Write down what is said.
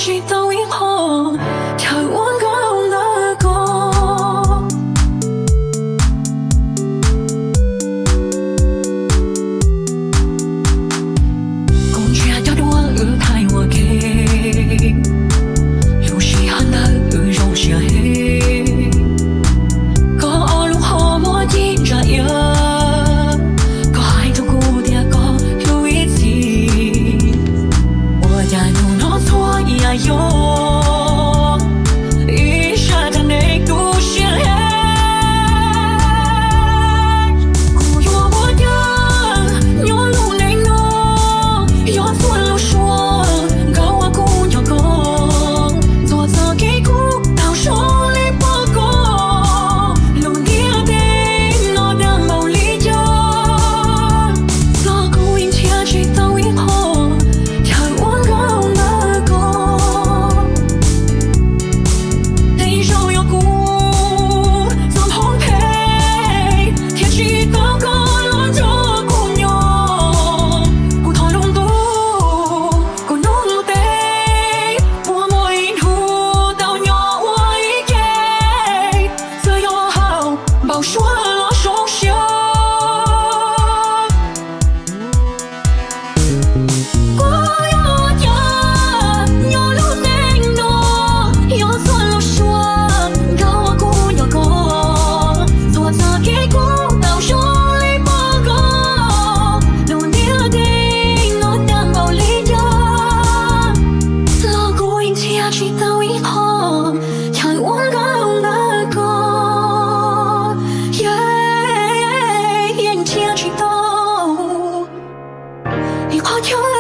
tsis tau ib qho chaw ua nkauj ntawm ko. Kuv ntsia cov duab wb thaij ua ke, lub sij hawm ntawd wb zoo siab heev. Koj ob lub qhov muag ci ntsa iab, koj hais rau kuv tias koj hlub ib txhis. Ua cas hnub no txhua yam yog ib sab tag neej tu siab heev. Kuv yuav ua cas nyob lub neej no, yog txhua lub suab nkauj uas kuv nco koj, txhua txoj kev kuv tau zoo li pom koj, lub ntiaj teb no daj npaum li cas los kuv yeej nrhiav tsis tau ib qho chaw ua nkauj ntawm ko. Tej zaum yog kuv txoj hmoov phem thiaj tsis tau koj los nrog kuv nyob. Kuv thov lub ntuj, kuv hnub lub teb, puas muaj ib hnub tau nyob ua ib ke, txawm yog haum npaum suab los zoo siab. Kuv yuav ua cas nyob lub neej no, yog txhua lub suab nkauj uas kuv nco koj, txhua txoj kev kuv tau zoo li pom koj, lub ntiaj teb no daj npaum li cas los kuv yeej nrhiav tsis tau ib qho chaw ua nkauj ntawm ko. Yeej nrhiav tsis tau ib qho chaw